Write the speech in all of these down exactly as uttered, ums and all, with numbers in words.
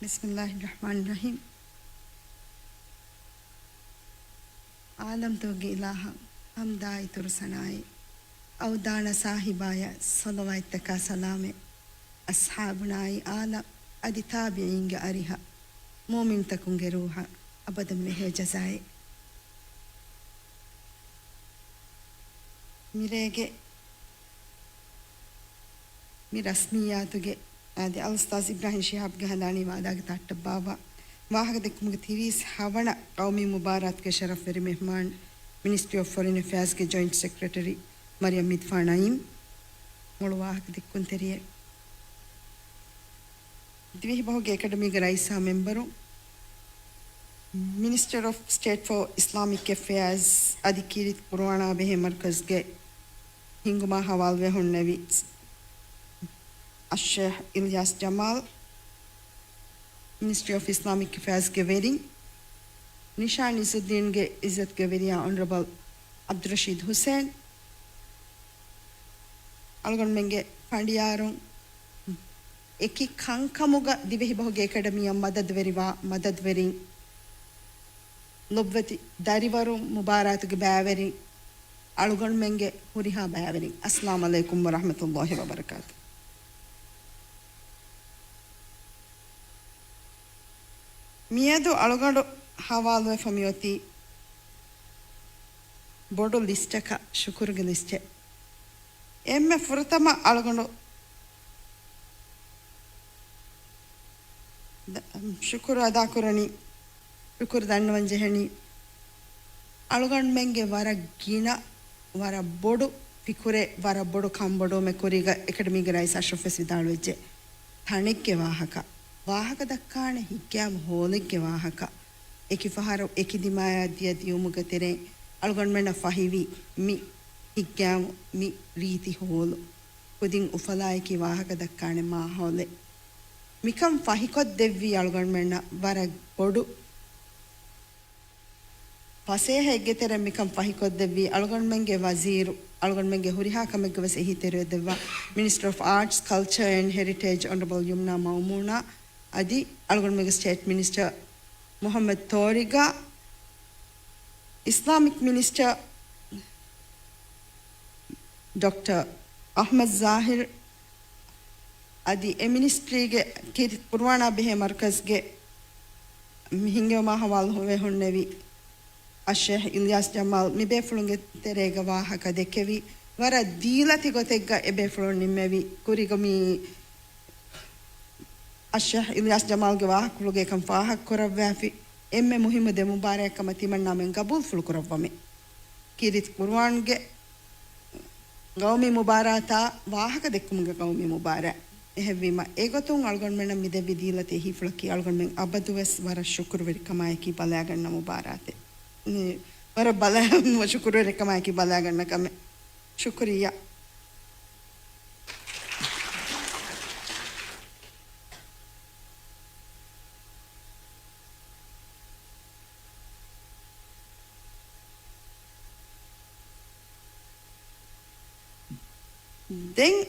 ބިސްމިއްލާހި ރަޙްމާނި ރަޙީމް. ޢާލަމްތަކުގެ އިލާހަށް ޙަމްދާއި ތުރު ސަނާއި، އަވްދާނަ ސާހިބާޔަށް ޞަލަވާތްތަކާ ސަލާމެއް، އަޞްޙާބުނާއި އާލަށް، އަދި ތާބިޢީންގެ އަރިހަށް، މުއުމިންތަކުންގެ ރޫޙަށް އަބަދުން މެހޭ ޖަޒާއެއް. މިރޭގެ މި ރަސްމިއްޔާތުގެ އާދެ، އަލްއުސްތާޛް އިބްރާހީމް ޝިހާބްގެ ހަނދާނީ ވާދާގެ ތައްޓަށް ބާއްވާ ވާހަކަދެއްކުމުގެ ތިރީސް ހަވަނަ ޤައުމީ މުބާރާތުގެ ޝަރަފްވެރި މެހްމާން، މިނިސްޓްރީ އޮފް ފޮރިން އެފެއާޒްގެ ޖޮއިންޓް ސެކްރެޓަރީ މަރިޔަމް މިދްފާ ނައީމް. މޮޅު ވާހަކަދެއްކުންތެރިއެއް. ދިވެހިބަހުގެ އެކަޑަމީގެ ރައީސާ މެމްބަރު، މިނިސްޓަރ އޮފް ސްޓޭޓް ފޯ އިސްލާމިކް އެފެއާޒް އަދި ކީރިތި ޤުރުއާނާ ބެހޭ މަރުކަޒްގެ ހިންގުމާ ހަވާލުވެ ހުންނެވި އައްޝޭހް އިލްޔާސް ޖަމާލް، މިނިސްޓްރީ އޮފް އިސްލާމިކް އެފެއާޒްގެ ވެރިން، ނިޝާން އިޒުއްދީންގެ އިއްޒަތްގެ ވެރިޔާ އޮނަރަބަލް ޢަބްދުއްރަޝީދު ޙުސެން، އަޅުގަނޑުމެންގެ ފަނޑިޔާރުން އެކި ކަންކަމުގަ ދިވެހިބަހުގެ އެކަޑަމީއަށް މަދަދުވެރިވާ މަދަދުވެރިން، ލޮބުވެތި ދަރިވަރުން، މުބާރާތުގެ ބައިވެރިން، އަޅުގަނޑުމެންގެ ހުރިހާ ބައިވެރިން، އައްސަލާމް ޢަލައިކުމް ވަރަޙްމަތުﷲި ވަބަރަކާތު. މިއަދު އަޅުގަނޑު ހަވާލުވެފަ މިއޮތީ ބޮޑު ލިސްޓަކަށް، ޝުކުރުގެ ލިސްޓެއް. އެންމެ ފުރަތަމަ އަޅުގަނޑު ދަ-، ޝުކުރު އަދާކުރަނީ، ޝުކުރު ދަންނަވަން ޖެހެނީ، އަޅުގަނޑުމެންގެ ވަރަށް ގިނަ، ވަރަށް ބޮޑު ފިކުރެއް، ވަރަށް ބޮޑު ކަންބޮޑުވުމެއް ކުރީގަ އެކަޑަމީގެ ރައީސް އަޝްރަފްވެސް ވިދާޅުވެއްޖެ. ތަނެއްގެ ވާހަކަ، ވާހަކަ ދައްކާނެ ހިތްގައިމު ހޯލެއްގެ ވާހަކަ، އެކި ފަހަރު އެކި ދިމާޔާ ދިޔަ ދިޔުމުގެ ތެރެއިން އަޅުގަނޑުމެންނަށް ފަހިވީ މި ހިތްގައިމު މި ރީތި ހޯލު. ކުދިން އުފަލާއެކީ ވާހަކަ ދައްކާނެ މާހައުލެއް. މިކަން ފަހިކޮށްދެއްވީ އަޅުގަނޑުމެންނަށް ވަރަށް ބޮޑު ފަސޭހައެއްގެ ތެރެއިން މިކަން ފަހިކޮށްދެއްވީ އަޅުގަނޑުމެންގެ ވަޒީރު، އަޅުގަނޑުމެންގެ ހުރިހާ ކަމެއްގަ ވެސް އެހީތެރިވެދެއްވާ މިނިސްޓަރ އޮފް އާޓްސް، ކަލްޗަރ އެންޑް ހެރިޓޭޖް އޮނަރަބަލް ޔުމްނާ މައުމޫނާ އަދި އަޅުގަނޑުމެންގެ ސްޓޭޓް މިނިސްޓަރ މުޙައްމަދު ތޯރިގާ، އިސްލާމިކް މިނިސްޓަރ ޑޮކްޓަރ އަޙްމަދު ޒާހިރު އަދި އެ މިނިސްޓްރީގެ ކީރިތި ޤުރުއާނާ ބެހޭ މަރުކަޒްގެ މި ހިންގެވުމާ ހަވާލުވެ ހުންނެވި އައްޝޭހް އިލްޔާސް ޖަމާލް މި ބޭފުޅުންގެ ތެރޭގަ ވާހަކަ ދެކެވި، ވަރަށް ދީލަތި ގޮތެއްގަ އެ ބޭފުޅުން ނިންމެވި. ކުރީގަ މި އައްޝޭހް އިލްޔާސް ޖަމާލްގެ ވާހަކަފުޅުގައި ކަން ފާހަގަކުރައްވާފި އެންމެ މުހިއްމު ދެ މުބާރާތް ކަމަށް ތިމަންނާމެން ގަބޫލުފުޅު ކުރައްވަމެ. ކީރިތި ޤުރުއާންގެ ގައުމީ މުބާރާތާ ވާހަކަ ދެއްކުމުގެ ގައުމީ މުބާރާތް. އެހެންވީމަ، އެގޮތުން އަޅުގަނޑުމެންނަށް މި ދެއްވި ދީލަތި އެހީފުޅަކީ އަޅުގަނޑުމެން އަބަދުވެސް ވަރަށް ޝުކުރުވެރިކަމާއެކީ ބަލާގަންނަ މުބާރާތެއް. މި ވަރަށް ބަލާ، ޝުކުރުވެރިކަމާއެކީ ބަލާގަންނަ ކަމެއް. ޝުކުރިއްޔާ. ދެން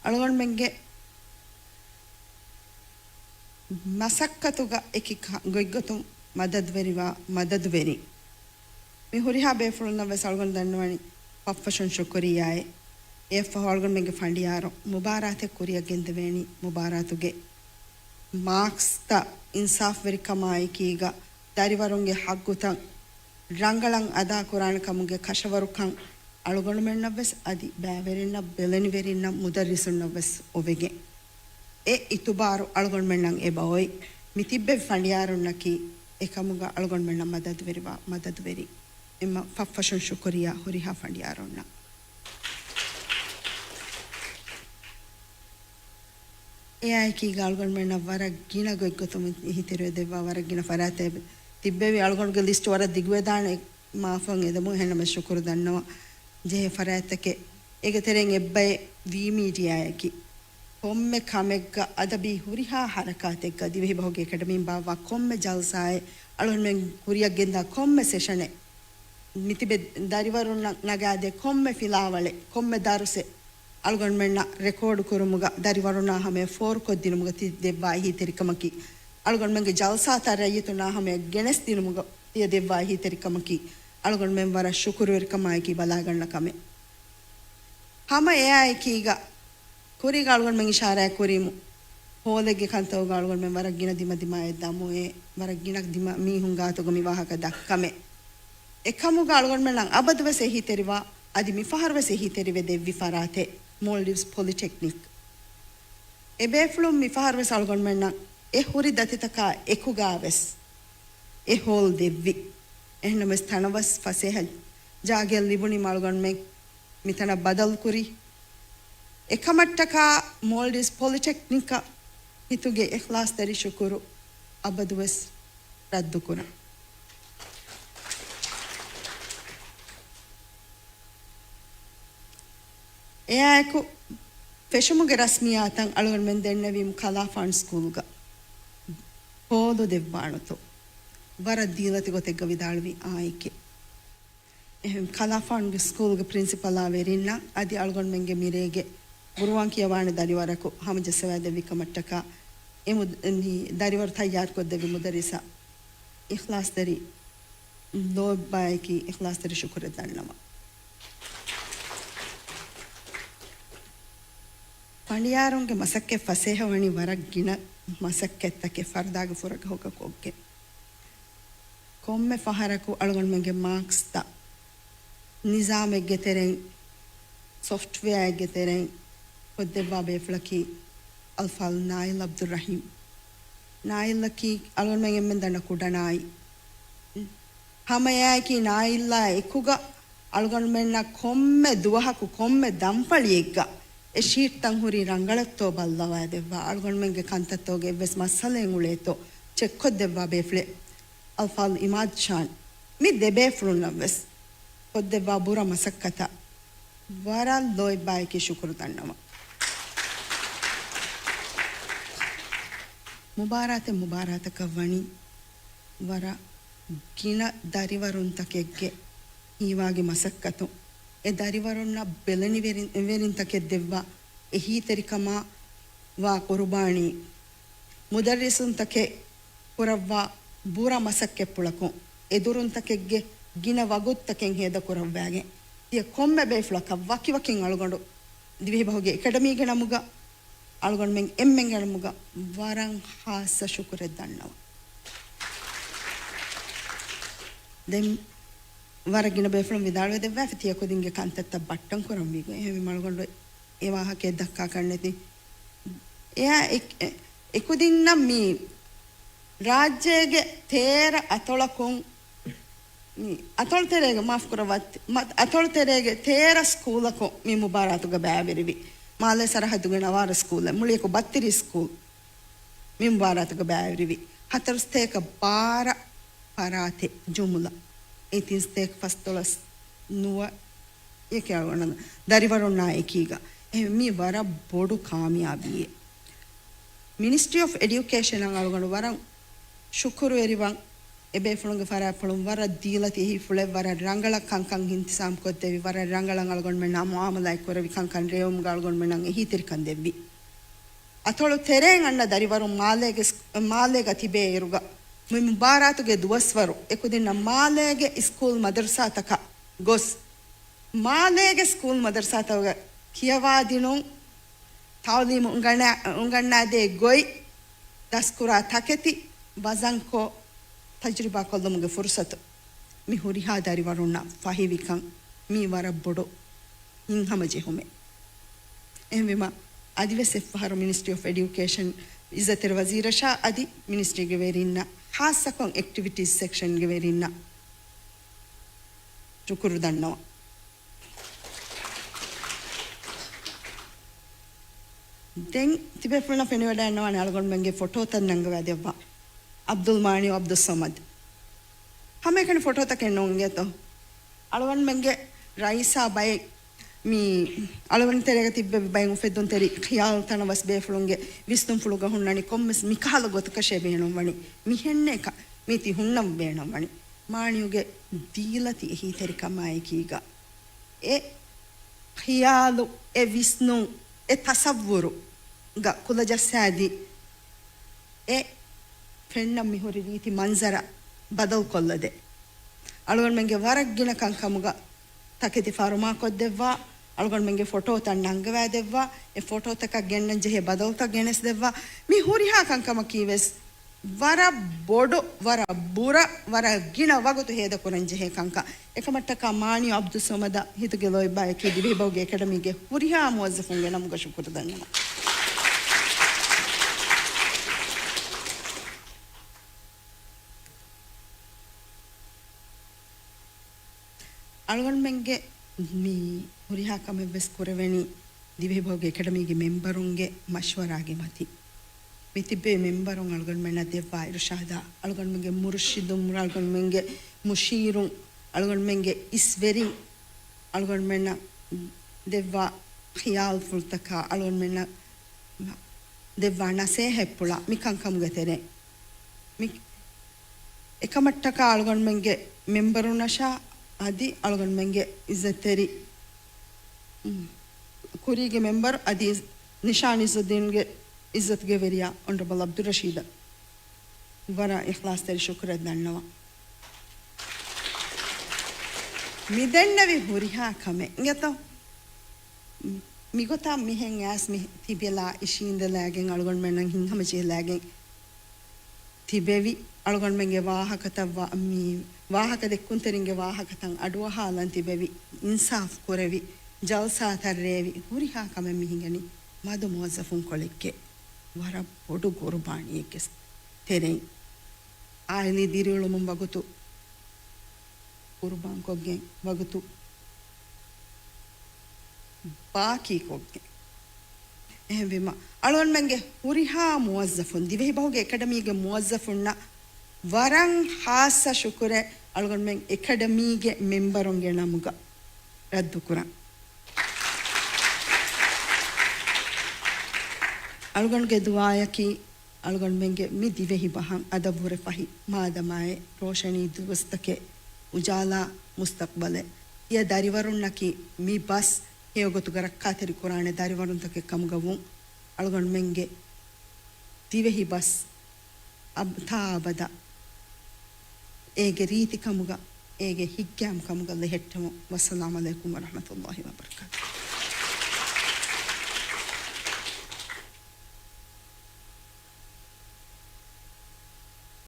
އަޅުގަނޑުމެންގެ މަސައްކަތުގަ އެކި ކަ-، ގޮތްގޮތުން މަދަދުވެރިވާ މަދަދުވެރިން. މި ހުރިހާ ބޭފުޅުންނަށް ވެސް އަޅުގަނޑު ދަންނަވަނީ ފަށްފަށުން ޝުކުރިއްޔާއޭ. އެއަށްފަހު އަޅުގަނޑުމެންގެ ފަނޑިޔާރު މުބާރާތެއް ކުރިއަށް ގެންދެވޭނީ މުބާރާތުގެ މާކްސްތައް އިންސާފްވެރިކަމާއެކީގަ ދަރިވަރުންގެ ހައްގުތައް ރަނގަޅަށް އަދާކުރާނެ ކަމުގެ ކަށަވަރުކަން އަޅުގަނޑުމެންނަށްވެސް އަދި ބައިވެރިންނަށް، ބެލެނިވެރިންނަށް، މުދައްރިސުންނަށްވެސް އޮވެގެން. އެ އިތުބާރު އަޅުގަނޑުމެންނަށް އެބައޮތް. މި ތިއްބެވި ފަނޑިޔާރުންނަކީ އެކަމުގަ އަޅުގަނޑުމެންނަށް މަދަދުވެރިވާ މަދަދުވެރި. އެމަ ފަށްފަށުން ޝުކުރިއްޔާ ހުރިހާ ފަނޑިޔާރުންނަށް. އެއާއެކީގަ އަޅުގަނޑުމެންނަށް ވަރަށް ގިނަ ގޮތްގޮތުން އެހީތެރިވެ ދެއްވާ ވަރަށް ގިނަ ފަރާތެއް ތިއްބެވި. އަޅުގަނޑުގެ ލިސްޓް ވަރަށް ދިގުވެދާނެ، މާފަށް އެދެމުން. އެހެންނަމަ ޝުކުރު ދަންނަވަން ޖެހޭ ފަރާތްތަކެއް. އޭގެ ތެރެއިން އެއްބައެއް ވީ މީޑިއާއަކީ. ކޮންމެ ކަމެއްގަ އަދަބީ ހުރިހާ ހަރަކާތެއްގަ ދިވެހިބަހުގެ އެކަޑަމީން ބާއްވާ ކޮންމެ ޖަލްސާއެއް އަޅުގަނޑުމެން ކުރިއަށް ގެންދާ ކޮންމެ ސެޝަނެއް މިތިބެ ދަރިވަރުންނަށް ނަގާދޭ ކޮންމެ ފިލާވަޅެއް، ކޮންމެ ދަރުސެއް، އަޅުގަނޑުމެންނަށް ރެކޯޑު ކުރުމުގަ ދަރިވަރުންނާ ހަމަޔަށް ފޯރުކޮށްދިނުމުގަ ތި ދެއްވާ އެހީތެރިކަމަކީ، އަޅުގަނޑުމެންގެ ޖަލްސާތައް ރައްޔިތުންނާ ހަމަޔަށް ގެނެސްދިނުމުގަ ތިޔަ ދެއްވާ އެހީތެރިކަމަކީ، އަޅުގަނޑުމެން ވަރަށް ޝުކުރުވެރިކަމާއެކީ ބަލާގަންނަ ކަމެއް. ހަމަ އެއާއެކީގަ، ކުރީގަ އަޅުގަނޑުމެން އިޝާރާތް ކުރީމު، ހޯލެއްގެ ކަންތައުގަ އަޅުގަނޑުމެން ވަރަށް ގިނަ ދިމަދިމާއަށް ދަމުއޭ، ވަރަށް ގިނަ ދިމަ މީހުން ގާތުގަ މި ވާހަކަ ދައްކަމޭ. އެކަމުގަ އަޅުގަނޑުމެންނަށް އަބަދުވެސް އެހީތެރިވާ، އަދި މިފަހަރުވެސް އެހީތެރިވެ ދެއްވި ފަރާތެއް މޯލްޑިވްސް ޕޮލިޓެކްނިކް. އެބޭފުޅުން މިފަހަރުވެސް އަޅުގަނޑުމެންނަށް އެ ހުރި ދަތިތަކާ އެކުގަވެސް އެ ހޯލް ދެއްވި. އެހެންނަމަވެސް ތަނަވަސް ފަސޭހަ ޖާގައެއް ލިބުނީމަ އަޅުގަނޑުމެން މިތަނަށް ބަދަލުކުރީ. އެކަމަށްޓަކާ މޯލްޑިވްސް ޕޮލިޓެކްނިކަށް ހިތުގެ އިޚްލާޞްތެރި ޝުކުރު އަބަދުވެސް ރައްދުކުރަން. އެއާއެކު، ފެށުމުގެ ރަސްމިއްޔާތަށް އަޅުގަނޑުމެން ދެންނެވީމު ކަލާފާން ސްކޫލްގަ ހޯލު ދެއްވާނެތޯ. ވަރަށް ދީލަތި ގޮތެއްގަ ވިދާޅުވި އާއެކޭ. އެހެން ކަލާފާންގެ ސްކޫލްގެ ޕްރިންސިޕަލާ ވެރިންނަށް އަދި އަޅުގަނޑުމެންގެ މިރޭގެ ގުރުއާން ކިޔަވާނެ ދަރިވަރަކު ހަމަޖައްސަވާދެއްވި ކަމަށްޓަކާ، އެ މު-، މި ދަރިވަރު ތައްޔާރުކޮށްދެއްވި މުދައްރިސަށް އިޚްލާޞްތެރި ލޯތްބާއެކީ އިޚްލާޞްތެރި ޝުކުރެއް ދަންނަވަން. ފަނޑިޔާރުންގެ މަސައްކަތް ފަސޭހަވަނީ ވަރަށް ގިނަ މަސައްކަތްތަކެއް ފަރުދާގެ ފުރަގަހުގަ ކޮށްގެން. ކޮންމެ ފަހަރަކު އަޅުގަނޑުމެންގެ މާކްސްތައް ނިޒާމެއްގެ ތެރެއިން، ސޮފްޓްވެއާއެއްގެ ތެރެއިން ކޮށްދެއްވާ ބޭފުޅަކީ އަލްފާޟިލް ނާއިލް ޢަބްދުއްރަޙީމް. ނާއިލްއަކީ އަޅުގަނޑުމެން އެންމެން ދަންނަ ކުޑަ ނާއި. ހަމައެއާއެކީ ނާއިލްއާ އެކުގަ އަޅުގަނޑުމެންނަށް ކޮންމެ ދުވަހަކު ކޮންމެ ދަންފަޅިއެއްގަ އެ ޝީޓްތައް ހުރީ ރަނގަޅަށްތޯ ބައްލަވާދެއްވާ، އަޅުގަނޑުމެންގެ ކަންތައްތަކުގެ އެއްވެސް މައްސަލައެއް އުޅޭތޯ ޗެކްކޮށްދެއްވާ ބޭފުޅެއް އަލްފާޟިލް އިމާދު ޝާން. މި ދެބޭފުޅުންނަށްވެސް ކޮށްދެއްވާ ބުރަ މަސައްކަތަށް ވަރަށް ލޯތްބާއެކީ ޝުކުރު ދަންނަވަން. މުބާރާތެއް މުބާރާތަކަށް ވަނީ ވަރަށް ގިނަ ދަރިވަރުންތަކެއްގެ ހީވާގި މަސައްކަތުން، އެ ދަރިވަރުންނަށް ބެލެނިވެރިން-، ވެރިންތަކެއް ދެއްވާ އެހީތެރިކަމާ ވާ ޤުރުބާނީ، މުދައްރިސުންތަކެއް ކުރައްވާ ބުރަ މަސައްކަތްޕުޅަކުން، އެދުރުންތަކެއްގެ ގިނަ ވަގުތުތަކެއް ހޭދަކުރައްވާގެން، ތިޔަ ކޮންމެ ބޭފުޅަކަށް ވަކިވަކިން އަޅުގަނޑު ދިވެހިބަހުގެ އެކަޑަމީގެ ނަމުގަ، އަޅުގަނޑުމެން އެންމެންގެ ނަމުގަ ވަރަށް ޚާއްޞަ ޝުކުރެއް ދަންނަވަން. ދެން ވަރަށް ގިނަ ބޭފުޅުން ވިދާޅުވެ ދެއްވާފި ތިޔަ ކުދިންގެ ކަންތައްތައް ބައްޓަން ކުރަންވީގޮތް. އެހެންވީމަ އަޅުގަނޑު އެ ވާހަކައެއް ދައްކާކަށް ނެތި. އެއާ އެ-، އެ-، އެކުދިންނަށް މި ރާއްޖޭގެ ތޭރަ އަތޮޅަކުން، މި އަތޮޅު ތެރޭގެ، މާފުކުރައްވާ، މަ-، އަތޮޅު ތެރޭގެ ތޭރަ ސްކޫލަކުން މި މުބާރާތުގަ ބައިވެރިވި. މާލޭ ސަރަހައްދުގެ ނަވާރަ ސްކޫލެއް، މުޅިއަކު ބައްތިރީސް ސްކޫލް މި މުބާރާތުގަ ބައިވެރިވި. ހަތަރު ސަތޭކަ ބާރަ ފަރާތެއް ޖުމުލަ. އެ ތިން ސަތޭކަ ފަސްދޮޅަސް ނުވަ އެކެއް އަޅުގަނޑަށް ދަރިވަރުންނާ އެކީގަ. އެހެން މީ ވަރަށް ބޮޑު ކާމިޔާބީއެއް. މިނިސްޓްރީ އޮފް އެޑިއުކޭޝަނަށް އަޅުގަނޑު ވަރަށް ޝުކުރުވެރިވަން. އެބޭފުޅުންގެ ފަރާތްޕުޅުން ވަރަށް ދީލަތި އެހީފުޅެއް ވަރަށް ރަނގަޅަށް ކަންކަން އިންތިޒާމް ކޮށްދެއްވި، ވަރަށް ރަނގަޅަށް އަޅުގަނޑުމެންނާ މުއާމަލާތް ކުރެވި ކަންކަން ރޭވުމުގަ އަޅުގަނޑުމެންނަށް އެހީތެރިކަން ދެއްވި. އަތޮޅު ތެރެއިން އަންނަ ދަރިވަރުން މާލޭގެ ސް-، މާލޭގަ ތިބޭއިރުގަ މި މުބާރާތުގެ ދުވަސްވަރު އެކުދިންނަށް މާލޭގެ ސްކޫލް މަދަރުސާތަކަށް ގޮސް، މާލޭގެ ސްކޫލް މަދަރުސާތަކުގަ ކިޔަވާދިނުން، ތައުލީމު އުނގަނާ-، އުނގަންނާދޭ ގޮތް، ދަސްކުރާ ތަކެތި ވަޒަންކޮށް، ތަޖުރިބާ ކޮށްލުމުގެ ފުރުސަތު މި ހުރިހާ ދަރިވަރުންނަށް ފަހިވިކަން މީ ވަރަށް ބޮޑު ހިތްހަމަޖެހުމެއް. އެހެންވީމަ، އަދިވެސް އެއްފަހަރު މިނިސްޓްރީ އޮފް އެޑިއުކޭޝަން އިއްޒަތްތެރި ވަޒީރަށާ އަދި މިނިސްޓްރީގެ ވެރިންނަށް، ޚާއްޞަކޮށް އެކްޓިވިޓީސް ސެކްޝަންގެ ވެރިންނަށް ޝުކުރު ދަންނަވަން. ދެން ތިބޭފުޅުންނަށް ފެނިވަޑައިގަންނަވާނެ އަޅުގަނޑުމެންގެ ފޮޓޯތައް ނަންގަވާދެއްވާ. އަބްދުލް މާނިޢު އަބްދުއްޞަމަދު. ހަމައެކަނި ފޮޓޯތަކެއް ނޫންގޭތޯ؟ އަޅުގަނޑުމެންގެ ރައީސާ ބައެއް މި އަޅުގަނޑު ތެރޭގަ ތިއްބެވި ބައެއް އުފެއްދުންތެރި ޚިޔާލު ތަނަވަސް ބޭފުޅުންގެ ވިސްނުންފުޅުގަ ހުންނަނީ ކޮންމެސް މިކަހަލަ ގޮތަކަށޭ ބޭނުންވަނީ. މިހެންނޭ ކަ-، މީތި ހުންނަން ބޭނުންވަނީ. މާނިޢުގެ ދީލަތި އެހީތެރިކަމާއެކީގަ އެ ޚިޔާލު، އެ ވިސްނުން، އެ ތަސައްވުރުގަ ކުލަޖައްސާދީ، އެ ފެންނަން މިހުރި ރީތި މަންޒަރަށް ބަދަލުކޮށްލަދޭ. އަޅުގަނޑުމެންގެ ވަރަށް ގިނަ ކަންކަމުގަ ތަކެތި ފަރުމާކޮށްދެއްވާ، އަޅުގަނޑުމެންގެ ފޮޓޯތައް ނަންގަވާދެއްވާ، އެ ފޮޓޯތަކަށް ގެންނަން ޖެހޭ ބަދަލުތައް ގެނެސްދެއްވާ. މި ހުރިހާ ކަންކަމަކީވެސް ވަރަށް ބޮޑު، ވަރަށް ބުރަ، ވަރަށް ގިނަ ވަގުތު ހޭދަކުރަން ޖެހޭ ކަންކަން. އެކަމަށްޓަކާ މާނިޔު އަބްދުއްސަމަދަށް ހިތުގެ ލޯތްބާއަކީ ދިވެހިބަހުގެ އެކަޑަމީގެ ހުރިހާ މުވައްޒަފުންގެ ނަމުގަ ޝުކުރު ދަންނަވަން. އަޅުގަނޑުމެންގެ މި ހުރިހާ ކަމެއްވެސް ކުރެވެނީ ދިވެހިބަހުގެ އެކަޑަމީގެ މެމްބަރުންގެ މަޝްވަރާގެ މަތިން. މިތިބޭ މެމްބަރުން އަޅުގަނޑުމެންނަށް ދެއްވާ އިރުޝާދާ، އަޅުގަނޑުމެންގެ މުރުޝިދުން، އަޅުގަނޑުމެންގެ މުޝީރުން، އަޅުގަނޑުމެންގެ އިސްވެރިން، އަޅުގަނޑުމެންނަށް ދެއްވާ ޚިޔާލުފުޅުތަކާ، އަޅުގަނޑުމެންނަށް ދެއްވާ ނަސޭހަތްޕުޅާ މި ކަންކަމުގެ ތެރެއިން. މި އެކަމަށްޓަކާ އަޅުގަނޑުމެންގެ މެމްބަރުންނަށާ އަދި އަޅުގަނޑުމެންގެ އިއްޒަތްތެރި، މް، ކުރީގެ މެމްބަރު އަދި ނިޝާން އިއްޒުއްދީންގެ އިއްޒަތުގެ ވެރިޔާ އޮނަރަބަލް އަބްދުއްރަޝީދަށް ވަރަށް އިޚްލާޞްތެރި ޝުކުރެއް ދަންނަވަން. މިދެންނެވި ހުރިހާ ކަމެއް އިނގޭތޯ؟ މިގޮތަށް މިހެން އައިސް މި ތިބެލާ އިށީނދެލާގެން އަޅުގަނޑުމެންނަށް ހިތްހަމަޖެހިލާގެން ތިބެވި، އަޅުގަނޑުމެންގެ ވާހަކަތައް ވާ-، މި ވާހަކަ ދެއްކުންތެރިންގެ ވާހަކަތައް އަޑުއަހާލަން ތިބެވި، އިންސާފު ކުރެވި، ޖަލްސާތައް ރޭވި، ހުރިހާ ކަމެއް މި ހިނގަނީ މަދު މުވައްޒަފުންކޮޅެއްގެ ވަރަށް ބޮޑު ގުރުބާނީއެއްގެ ތެރެއިން. އާއިލީ ދިރިއުޅުމުން ވަގުތު ޤުރުބާންކޮށްގެން، ވަގުތު ބާކީކޮށްގެން. އެހެންވީމަ، އަޅުގަނޑުމެންގެ ހުރިހާ މުވައްޒަފުން، ދިވެހިބަހުގެ އެކަޑަމީގެ މުވައްޒަފުންނަށް ވަރަށް ޚާއްޞަ ޝުކުރެއް އަޅުގަނޑުމެން އެކަޑަމީގެ މެމްބަރުންގެ ނަމުގަ ރައްދުކުރަން. އަޅުގަނޑުގެ ދުޢާއަކީ، އަޅުގަނޑުމެންގެ މި ދިވެހި ބަހަށް އަދަށްވުރެ ފަހި މާދަމާއެއް، ރޯޝަނީ ދުވަސްތަކެއް، އުޖާލާ މުސްތަޤްބަލެއް. ތިޔަ ދަރިވަރުންނަކީ މި ބަސް ހެޔޮގޮތުގަ ރައްކާތެރިކުރާނެ ދަރިވަރުންތަކެއް ކަމުގަ ވުން، އަޅުގަނޑުމެންގެ ދިވެހި ބަސް އަބް-، ތާ އަބަދަށް އޭގެ ރީތިކަމުގަ، އޭގެ ހިތްގައިމުކަމުގަ ލެހެއްޓެމުން. ވައްސަލާމް ޢަލައިކުމް ވަރަޙްމަތުﷲި ވަބަރަކާތުހު.